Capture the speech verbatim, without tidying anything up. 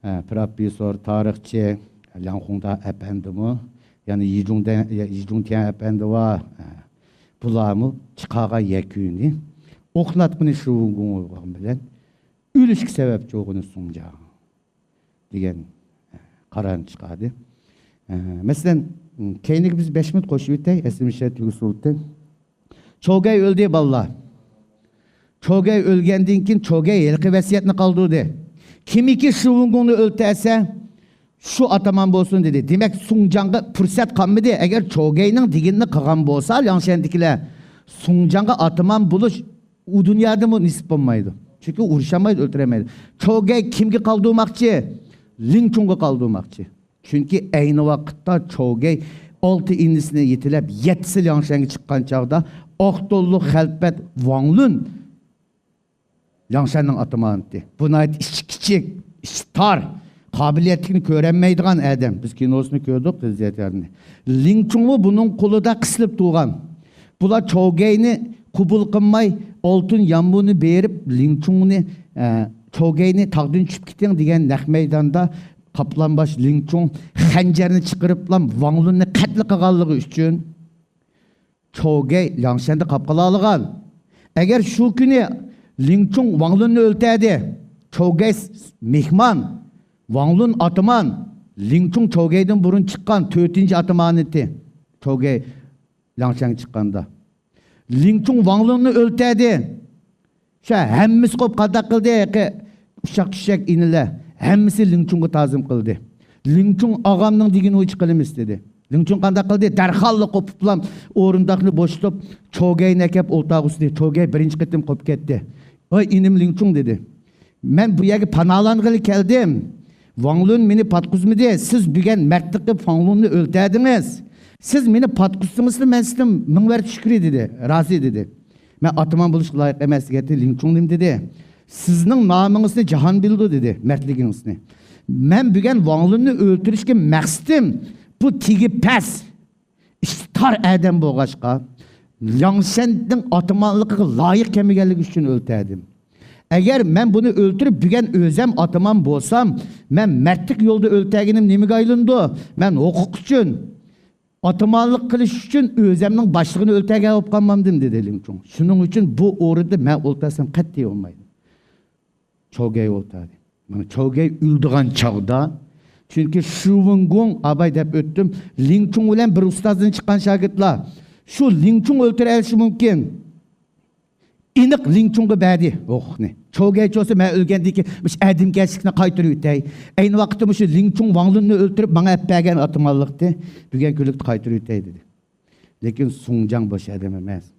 ئە، پروفېسسور، تارىخچى لياڭ خۇڭدا ئەپەندىمۇ، يەنە يىجۇڭدەن-، يىجۇڭتيەن ئەپەندى ۋە، ئە، بۇلارمۇ چىقارغان يەكۈنى ئوقناتقىنى شۇ ۋۇنگۇڭ بولغان بىلەن ئۆلۈشكە سەۋەبچى بولغىنى سۇڭجاڭ دېگەن، ئە، قارارنى چىقاردى. ئە، مەسىلەن، كەينىگە بىز بەش مىنۇت قوشۇپ ئۆتەي، ئەسلى مىشە تۈگۈسى بولدى. چوگەي ئۆلدى، بالىلار. چوگەي ئۆلگەندىن كېيىن چوگەي ھېلىقى ۋەسىيەتنى قالدۇردى. كىمكى شۇ ۋۇنگۇڭنى ئۆلتۈرسە، شۇ ئاتامان بولسۇن دېدى. دېمەك، سۇڭجاڭغا پۇرسەت قالمىدى. ئەگەر چوگەينىڭ دېگىنىنى قىلغان بولسا، لياڭشەندىكىلەر سۇڭجاڭغا ئاتامان بولۇش ئۇ دۇنيادىمۇ نېسىپ بولمايدۇ. چۈنكى ئۇرۇشالمايدۇ، ئۆلتۈرەلمەيدۇ. چوگەي كىمگە قالدۇرماقچى؟ لىڭچۇڭغا قالدۇرماقچى. چۈنكى ئەينى ۋاقىتتا چوگەي ئالتە ئىنىسىنى يېتىلەپ، يەتتىسى لياڭشەنگە چىققان چاغدا ئاق تونلۇق خەلپەت ۋاڭلۇن لياڭشەننىڭ ئاتىمانى ئىدى. بۇ ناھايىتى ئىچى كىچىك، ئىچى تار، قابىلىيەتلىكنى كۆرەلمەيدىغان ئادەم. بىز كىنوسىنى كۆردۇق، تېلېۋىزورنى. لىڭچۇڭمۇ بۇنىڭ قولىدا قىسىلىپ تۇرغان. بۇلار چوگەينى قوبۇل قىلماي، ئالتۇن يامبۇنى بېرىپ، لىڭچۇڭنى، ئە، چوگەينى تاغدىن چۈشۈپ كېتىڭ دېگەن نەق مەيداندا قاپلانباش لىڭچۇڭ خەنجەرنى چىقىرىپلا ۋاڭلۇننى قەتل قىلغانلىقى ئۈچۈن چوگەي لياڭشەندە قاپ قالالىغان. ئەگەر شۇ كۈنى لىڭچۇڭ ۋاڭلۇننى ئۆلتەردى، چوگەي مېھمان، ۋاڭلۇن ئاتىمان، لىڭچۇڭ چوگەيدىن بۇرۇن چىققان تۆتىنچى ئاتىمان ئىدى. چوگەي لياڭشەنگە چىققاندا. لىڭچۇڭ ۋاڭلۇننى ئۆلتەردى. شۇ ھەممىسى قوپ قانداق قىلدى؟ ھېقى ئۇششاق چۈششەك ئىنىلەر. ھەممىسى لىڭچۇڭغا تازىم قىلدى. لىڭچۇڭ ئاغامنىڭ دېگىنى بويىچە قىلىمىز دېدى. لىڭچۇڭ قانداق قىلدى؟ دەرھاللا قوپۇپلا ئورۇندۇقنى بوشىتىپ، چوگەينى ئەكەپ ئولتۇرغۇزدى. چوگەي بىرىنچى قېتىم قوپۇپ كەتتى. ۋاي ئىنىم لىڭچۇڭ دېدى. مەن بۇ يەرگە پاناھلانغىلى كەلدىم. ۋاڭلۇن مېنى پاتقۇزمىدى. سىز بۈگۈن مەردلىك قىلىپ ۋاڭلۇننى ئۆلتۈردىڭىز. سىز مېنى پاتقۇزسىڭىزلا مەن سىزدىن مىڭ مەرتە شۈكرى دېدى. رازى دېدى. مەن ئاتىمان بولۇشقا لايىق ئەمەس دېگەندە لىڭچۇڭ نېمە دېدى؟ سىزنىڭ نامىڭىزنى جاھان بىلىدۇ دېدى، مەردلىكىڭىزنى. مەن بۈگۈن ۋاڭلۇننى ئۆلتۈرۈشكە مەقسىتىم بۇ تېگى پەس، ئىچى تار ئادەم بولغاچقا، لياڭشەننىڭ ئاتىمانلىقىغا لايىق كەلمىگەنلىكى ئۈچۈن ئۆلتۈردۈم. ئەگەر مەن بۇنى ئۆلتۈرۈپ، بۈگۈن ئۆزۈم ئاتىمان بولسام، مەن مەردلىك يولدا ئۆلتۈرگىنىم نېمىگە ئايلىنىدۇ؟ مەن ھوقۇق ئۈچۈن، ئاتىمانلىق قىلىش ئۈچۈن ئۆزۈمنىڭ باشلىقىنى ئۆلتۈرگەن بولۇپ قالمامدىم، دېدى لىڭچۇڭ. شۇنىڭ ئۈچۈن بۇ ئورۇندا مەن ئولتۇرسام قەتئىي بولمايدۇ. چوگەي ئولتۇردى. مانا چوگەي ئۆلىدىغان چاغدا، چۈنكى شۇ ۋېنگۇڭ، ئاباي دەپ ئۆتتۈم، لىڭچۇڭ بىلەن بىر ئۇستازدىن چىققان شاگىرتلار. شۇ لىڭچۇڭ ئۆلتۈرۈۋېلىشى مۇمكىن. ئېنىق لىڭچۇڭغا بەردى ھوقۇقنى. چوگەي چوسا مەن ئۆلگەندىن كېيىن مۇشۇ ئادەمگەرچىلىكنى قايتۇرۇۋېتەي. ئەينى ۋاقىتتا مۇشۇ لىڭچۇڭ ۋاڭلۇننى ئۆلتۈرۈپ، ماڭا ئەپ بەرگەن ئاتىمانلىقنى بۈگۈن كۈنلۈكتە قايتۇرۇۋېتەي دېدى. لېكىن سۇڭجاڭ بوش ئادەم ئەمەس.